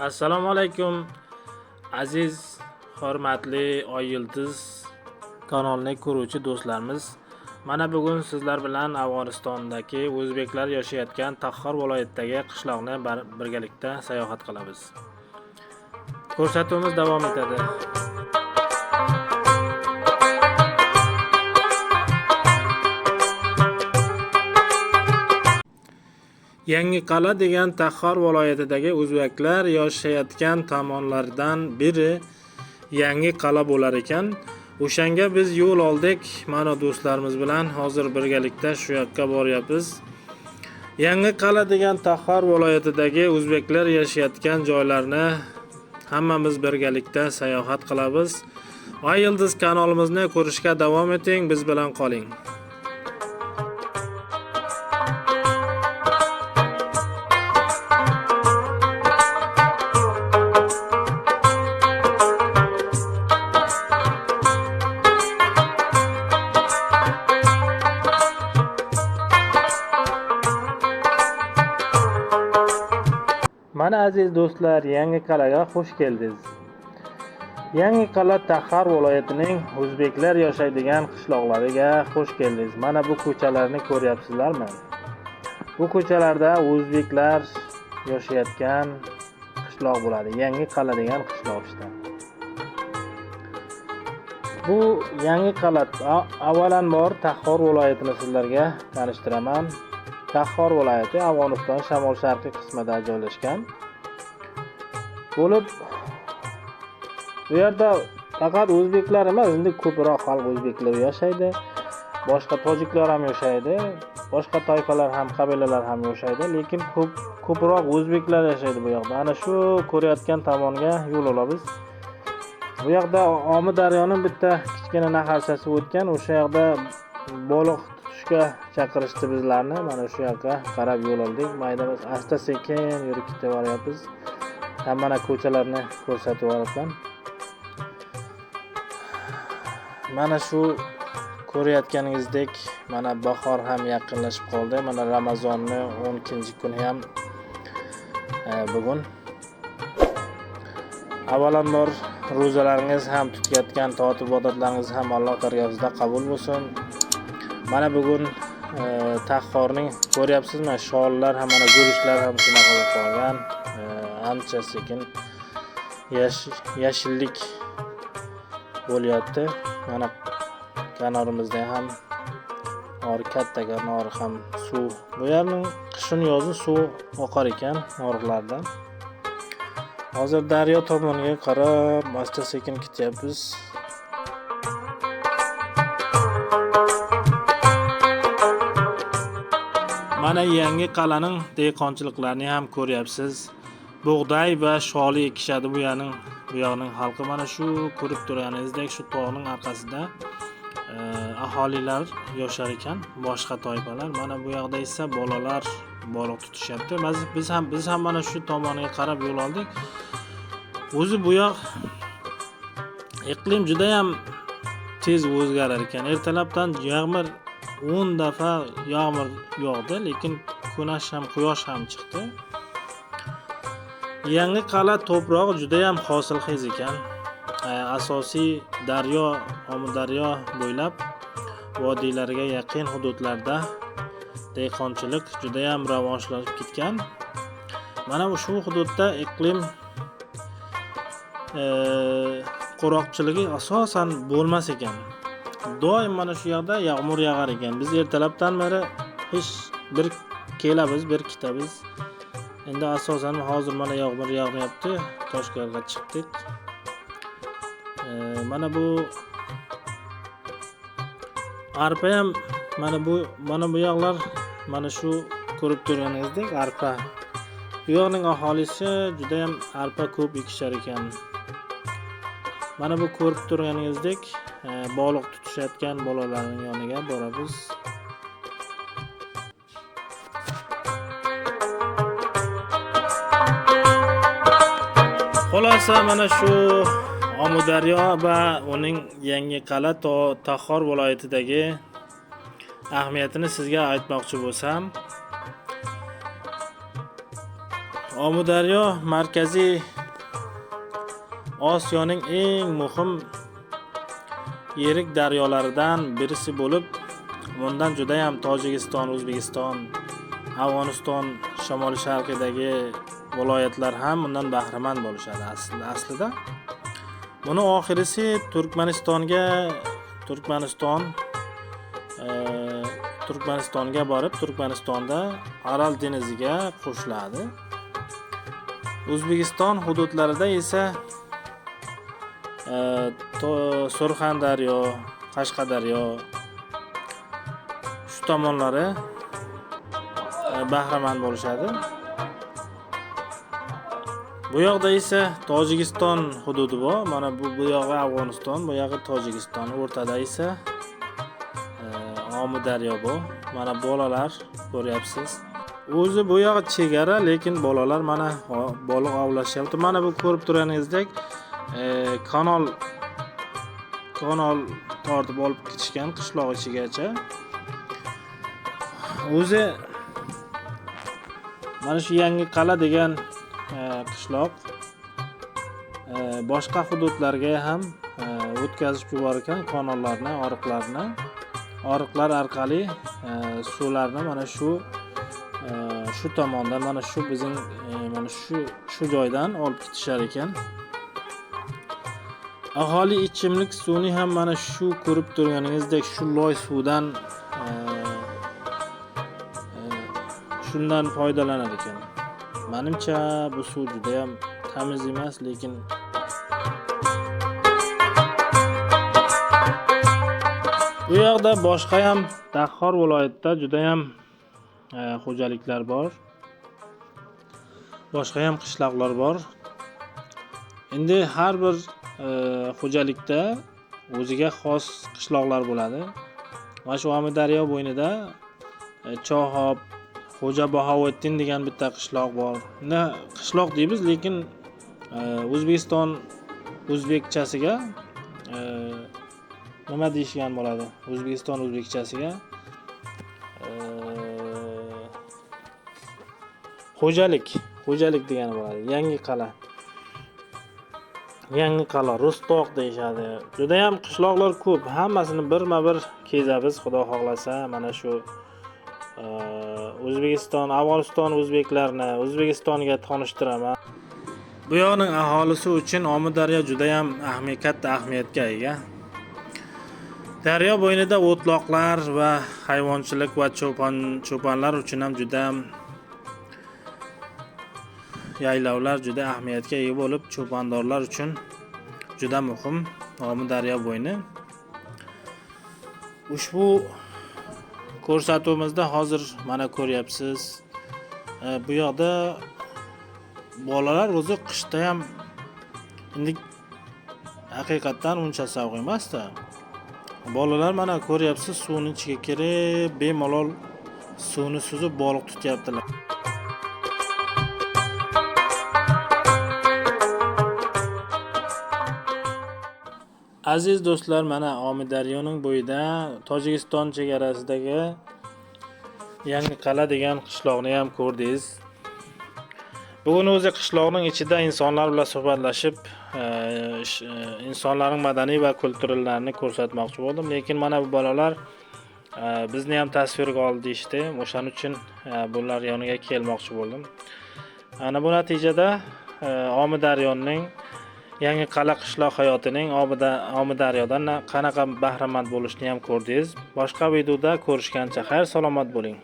Assalomu alaykum, aziz, hurmatli Oy Yulduz kanalini ko'ruvchi do'stlarimiz. Mana bugun sizlar bilan Afg'onistondagi o'zbeklar yashayotgan Taxor viloyatidagi qishloqni birgalikda sayohat qilamiz. Ko'rsatuvimiz davom etadi. Yangi qal'a degan Taxor viloyatidagi o'zbeklar yashayotgan tomonlardan biri Yangi qal'a bo'lar ekan. O'shanga biz yo'l oldik. Mana do'stlarimiz bilan hozir birgalikda shu yoqqa boryapmiz. Yangi qal'a degan Taxor viloyatidagi o'zbeklar yashayotgan joylarni hammamiz birgalikda sayohat qilamiz. Oy Yulduz kanalimizni ko'rishga davom eting, biz bilan qoling. Mana aziz do'stlar, Yangi qal'aga xush keldingiz. Yangi qal'a Taxor viloyatining o'zbeklar yashaydigan qishloqlariga xush keldingiz. Mana bu ko'chalarni ko'ryapsizlarmi? Bu ko'chalarda o'zbeklar yashayotgan qishloq bo'ladi. Yangi qal'a degan qishloq ishda. Bu Yangi qal'a avvalambor Taxor viloyatini sizlarga tanishtiraman. Taxor viloyati Afg'oniston shamol-sharqiy qismida joylashgan bo'lib, bu yerda faqat o'zbeklar emas, endi ko'proq xalq o'zbeklar yashaydi. Boshqa tojiklar ham yashaydi, boshqa toifalar ham, qabilalar ham yashaydi, lekin ko'proq o'zbeklar yashaydi bu yoqda. Ana shu ko'rayotgan tomonga yo'l olamiz. Bu yoqda Omi daryoning bitta kichkina naharchasi o'tgan, o'sha yoqda baliq tutishga chaqirishdi bizlarni. Mana shu yoqqa qarab yo'l oldik. Mayda asta sekin yurib ketaveryapmiz. Ham mana ko'chalarni ko'rsatib yuboryapman. Mana shu ko'rayotganingizdek, mana bahor ham yaqinlashib qoldi. Mana Ramazonni 12-kuni ham bugun. Avvalambor ro'zalaringiz ham, tutayotgan toat ibodatlaringiz ham Alloh dargohida qabul bo'lsin. Mana bugun Taxorning ko'ryapsizmi, shollar ham, mana guruchlar ham shunaqa bo'lib qolgan. Ancha sekin yashillik bo'lyapti. Mana kanorimizda ham nori, katta nori ham suv. Bu yerning qishin yozin suv oqar ekan noriqlardan. Hozir daryo tomonga qarab asta sekin ketyapmiz. Mana Yangi qal'aning dehqonchiliklarini ham ko'ryapsiz. Bug'doy va sholi ekishadi bu yoqning xalqi. Mana shu ko'rib turganingizdek shu tog'ning orqasida aholilar yashar ekan, boshqa toifalar. Mana bu yoqda esa bolalar baliq tutishyapti. Biz ham mana shu tomoniga qarab yo'l oldik. O'zi bu yoq iqlim juda ham tez o'zgarar ekan. Ertalabdan yomg'ir 10 dafa yomg'ir yog'di, lekin kunash ham, quyosh ham chiqdi. Yangi qal'a to'prog'i juda ham hosilxez ekan. Asosiy daryo Omudaryo bo'ylab vodiylarga yaqin hududlarda dehqonchilik juda ham rivojlanib ketgan. Mana shu hududda iqlim qurg'oqchiligi asosan bo'lmas ekan. Doim mana shu yoqda yomg'ir yog'ar ekan. Biz ertalabdan beri hech bir kelamiz, bir ketamiz. Endi asosan hozir mana yomg'ir yog'yapti. Toshkentga chiqdik. Mana bu arpa ham, mana bu yoqlar, mana shu ko'rib turganingizdek arpa. Bu yoqning aholisi juda ham arpa ko'p ekishar ekan. Mana bu ko'rib turganingizdek baliq tutishayotgan bolalarning yoniga boramiz. Xulosa mana shu Omudaryo va uning Yangi qal'a Taxor viloyatidagi ahamiyatini sizga aytmoqchi bo'lsam, Omudaryo Markaziy Osiyoning eng muhim yirik daryolaridan birisi bo'lib, bundan judayam Tojikiston, O'zbekiston, Afg'oniston shimoli sharqidagi viloyatlar ham bundan bahramand bo'lishadi aslida. Buni oxirisi Turkmanistonga, Turkmanistonga borib, Turkmanistonda Aral dengiziga qo'shiladi. O'zbekiston hududlarida esa Surxondaryo, Qashqadaryo shu tomonlari bahramand bo'lishadi. Bu yoqda esa Tojikiston hududi bor. Mana bu yog'i Afg'oniston, bu yog'i Tojikiston. O'rtada esa Omudaryo bor. Mana bolalar ko'ryapsiz. O'zi bu yog'i chegara, lekin bolalar mana baliq ovlashyapti. Mana bu ko'rib turganingizdek, kanal tortib olib ketishgan qishloq ichigacha. O'zi mana shu Yangi Qal'a degan qishloq boshqa hududlarga ham o'tkazib yuborgan kanallarni, oriqlarni, oriqlar orqali suvlarni mana shu tomondan, mana shu bizning mana shu joydan olib ketishar ekan. Aholi ichimlik suvini ham mana shu ko'rib turganingizdek shu loy suvdan shundan foydalanar ekan. Menimcha bu suv juda ham tamiz emas, lekin bu yoqda boshqa ham Taxor viloyatida juda ham xo'jaliklar bor. Boshqa ham qishloqlar bor. Endi har bir xo'jalikda o'ziga xos qishloqlar bo'ladi. Mana shu Omudaryo bo'ynida Chohob, Xo'ja Bahovuddin degan bitta qishloq bor. Endi qishloq deymiz, lekin O'zbekiston o'zbekchasiga nima deyishgan bo'ladi? O'zbekiston o'zbekchasiga xo'jalik, xo'jalik degani bo'ladi. Yangi qal'a. Yangi qal'a, Rustoq deyishadi. Juda ham qishloqlar ko'p. Hammasini birma-bir kezamiz, Xudo xohlasa. Mana shu O'zbekiston, Afg'oniston o'zbeklarini O'zbekistonga tanishtiraman. Bu yoqning aholisi uchun Omudaryo juda ham katta ahamiyatga ega. Daryo bo'ynida o'tloqlar va hayvonchilik va cho'ponlar uchun ham juda ham yaylovlar juda ahamiyatga ega bo'lib, cho'pandorlar uchun juda muhim Omudaryo bo'yni. Ushbu ko'rsatuvimizda hozir mana ko'ryapsiz. Bu yoqda bolalar o'zi qishda ham endi haqiqatdan uncha sovuq emas-da. Bolalar mana ko'ryapsiz, suvning ichiga kirib, bemalol suvni suzib baliq tutyaptilar. Aziz do'stlar, mana Omudaryoning bo'yida Tojikiston chegarasidagi Yangi Qal'a degan qishloqni ham ko'rdingiz. Bugun o'zi qishloqning ichida insonlar bilan suhbatlashib, insonlarning madaniy va kulturalarini ko'rsatmoqchi bo'ldim, lekin mana bu bolalar bizni ham tasvirga oldi deyishdi. O'shaning uchun bular yoniga kelmoqchi bo'ldim. Ana bu natijada Omudaryoning Yangi Qal'a qishloq hayotining Omudaryodan qanaqa bahramand bo'lishini ham ko'rdingiz. Boshqa videoda ko'rishgancha xayr, salomat bo'ling.